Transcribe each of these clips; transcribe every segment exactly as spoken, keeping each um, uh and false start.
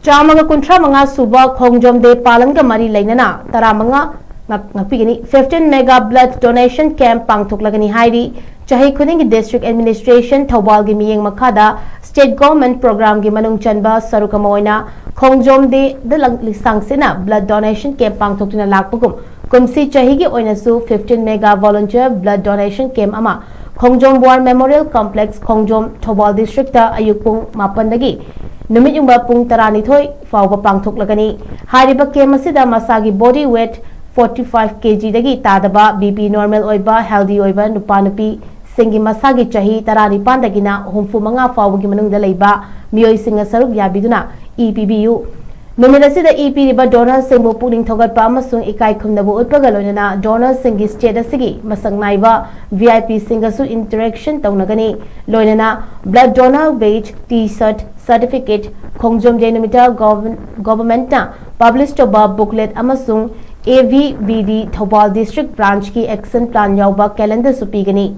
ꯆꯥꯝꯃꯒ ꯀꯨꯟꯊ꯭ꯔꯥ ꯃꯉꯥ ꯁꯨꯕ ꯈꯣꯡꯖꯣꯝ ꯗꯦ ꯄꯥꯂꯟꯒ ꯃꯔꯤ ꯂꯩꯅꯅ ꯇꯔꯥꯃꯉꯥ ꯉꯥꯛ-, ꯉꯥꯛꯄꯤꯒꯅꯤ, fifteen mega blood donation camp ꯄꯥꯡꯊꯣꯛꯂꯒꯅꯤ ꯍꯥꯏꯔꯤ꯫ ꯆꯍꯤ ꯈꯨꯗꯤꯡꯒꯤ district administration ꯊꯧꯕꯥꯜꯒꯤ ꯃꯤꯠꯌꯦꯡ ꯃꯈꯥꯗ state government programꯒꯤ ꯃꯅꯨꯡ ꯆꯟꯕ ꯁꯔꯨꯛ ꯑꯃ ꯑꯣꯏꯅ ꯈꯣꯡꯖꯣꯝ ꯗꯦꯗ ꯂꯪ-, ꯂꯤꯁꯥꯡꯁꯤꯟꯅ blood donation camp ꯄꯥꯡꯊꯣꯛꯇꯨꯅ ꯂꯥꯛꯄꯒꯨꯝ, ꯀꯨꯝꯁꯤ ꯆꯍꯤꯒꯤ ꯑꯣꯏꯅꯁꯨ fifteen mega volunteer blood donation camp ꯑꯃ ꯈꯣꯡꯖꯣꯝ War Memorial Complex, ꯈꯣꯡꯖꯣꯝ, ꯊꯧꯕꯥꯜ districtꯇ ꯑꯌꯨꯛ ꯄꯨꯡ ꯃꯥꯄꯟꯗꯒꯤ ꯅꯨꯃꯤꯠ ꯌꯨꯡꯕ ꯄꯨꯡ ꯇꯔꯥꯅꯤꯊꯣꯏ ꯐꯥꯎꯕ ꯄꯥꯡꯊꯣꯛꯂꯒꯅꯤ꯫ ꯍꯥꯏꯔꯤꯕ camp ꯑꯁꯤꯗ ꯃꯁꯥꯒꯤ body weight forty five kgꯗꯒꯤ ꯇꯥꯗꯕ, BP normal ꯑꯣꯏꯕ, healthy ꯑꯣꯏꯕ ꯅꯨꯄꯥ ꯅꯨꯄꯤꯁꯤꯡꯒꯤ ꯃꯁꯥꯒꯤ ꯆꯍꯤ ꯇꯔꯥꯅꯤꯄꯥꯟꯗꯒꯤꯅ ꯍꯨꯝꯐꯨ ꯃꯉꯥ ꯐꯥꯎꯕꯒꯤ ꯃꯅꯨꯡꯗ ꯂꯩꯕ ꯃꯤꯑꯣꯏꯁꯤꯡꯅ ꯁꯔꯨꯛ ꯌꯥꯕꯤꯗꯨꯅ ꯏ ꯄꯤꯕꯤꯌꯨ꯫ ꯅꯨꯃꯤꯠ ꯑꯁꯤꯗ ꯏ ꯄꯤꯔꯤꯕ donorꯁꯤꯡꯕꯨ ꯄꯨꯛꯅꯤꯡ ꯊꯧꯒꯠꯄ ꯑꯃꯁꯨꯡ ꯏꯀꯥꯏ ꯈꯨꯝꯅꯕ ꯎꯠꯄꯒ ꯂꯣꯏꯅꯅ donorꯁꯤꯡꯒꯤ state ꯑꯁꯤꯒꯤ ꯃꯁꯛ ꯅꯥꯏꯕ VIPꯁꯤꯡꯒꯁꯨ interaction ꯇꯧꯅꯒꯅꯤ꯫ ꯂꯣꯏꯅꯅ blood donor badge, T-shirt, certificate, ꯈꯣꯡꯖꯣꯝ ꯗꯦ ꯅꯨꯃꯤꯠꯇ gov-, governmentꯅ publish ꯇꯧꯕ booklet ꯑꯃꯁꯨꯡ AVBD Thoubal district branchꯀꯤ action plan ꯌꯥꯎꯕ calendarꯁꯨ ꯄꯤꯒꯅꯤ꯫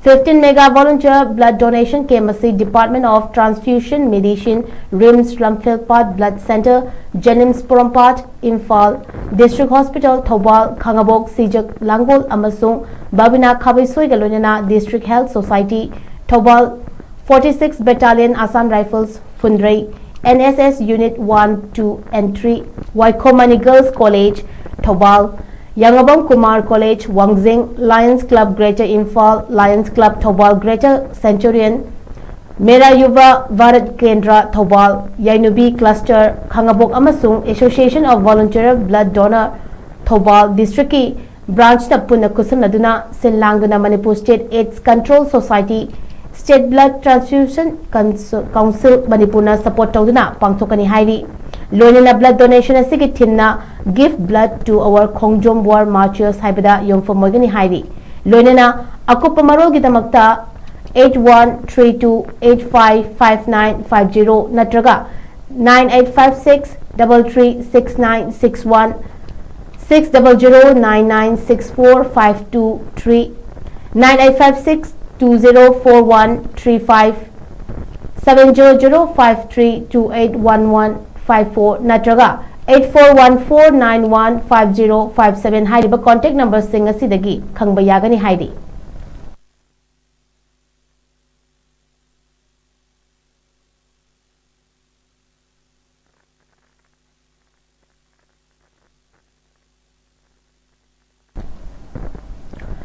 Fifteen mega volunteer blood donation camp ꯑꯁꯤ Department of Transfusion Medicine, RIMS Lamphel Path Blood Centre, JNIMS Porompat, Imphal, District Hospital Thoubal, Khangabok, Sijak Langol ꯑꯃꯁꯨꯡ Babina ꯈꯥꯕꯩꯁꯣꯏꯒ ꯂꯣꯏꯅꯅ District Health Society, Thoubal, forty six Battalion, Assam Rifles, Phunrei, NSS Unit one, two and three, Waikhomani Girls College, Thoubal, Yangabam Kumar College, Wangjing, Lions Club Greater Imphal, Lions Club Thoubal Greater Centurion, Mera Yuva Bharat Kendra Thoubal, Yainubi Cluster, Khangabok ꯑꯃꯁꯨꯡ Association of Volunteer Blood Donor Thoubal districtꯀꯤ branchꯅ ꯄꯨꯟꯅ ꯈꯨꯠꯁꯝꯅꯗꯨꯅ ꯁꯤꯜ ꯂꯥꯡꯗꯨꯅ Manipur State AIDS Control Society, State Blood Transfusion Cons-, Council ꯃꯅꯤꯄꯨꯔꯅ support ꯇꯧꯗꯨꯅ ꯄꯥꯡꯊꯣꯛꯀꯅꯤ ꯍꯥꯏꯔꯤ꯫ ꯂꯣꯏꯅꯅ blood donation ꯑꯁꯤꯒꯤ themeꯅ Give Blood to Our Khongjom War Martyrs ꯍꯥꯏꯕꯗ ꯌꯨꯝꯐꯝ ꯑꯣꯏꯒꯅꯤ ꯍꯥꯏꯔꯤ꯫ ꯂꯣꯏꯅꯅ ꯑꯀꯨꯞꯄ ꯃꯔꯣꯜꯒꯤꯗꯃꯛꯇ eight one three two eight five five nine five zero ꯅꯠꯇ꯭ꯔꯒ nine eight five six double three six nine six one, six double zero nine nine six four five two three, nine eight five six two zero four one three five, seven zero zero five three two eight one one five four ꯅꯠꯇ꯭ꯔꯒ eight four one four nine one five zero five seven ꯍꯥꯏꯔꯤꯕ contact numberꯁꯤꯡ ꯑꯁꯤꯗꯒꯤ ꯈꯪꯕ ꯌꯥꯒꯅꯤ ꯍꯥꯏꯔꯤ꯫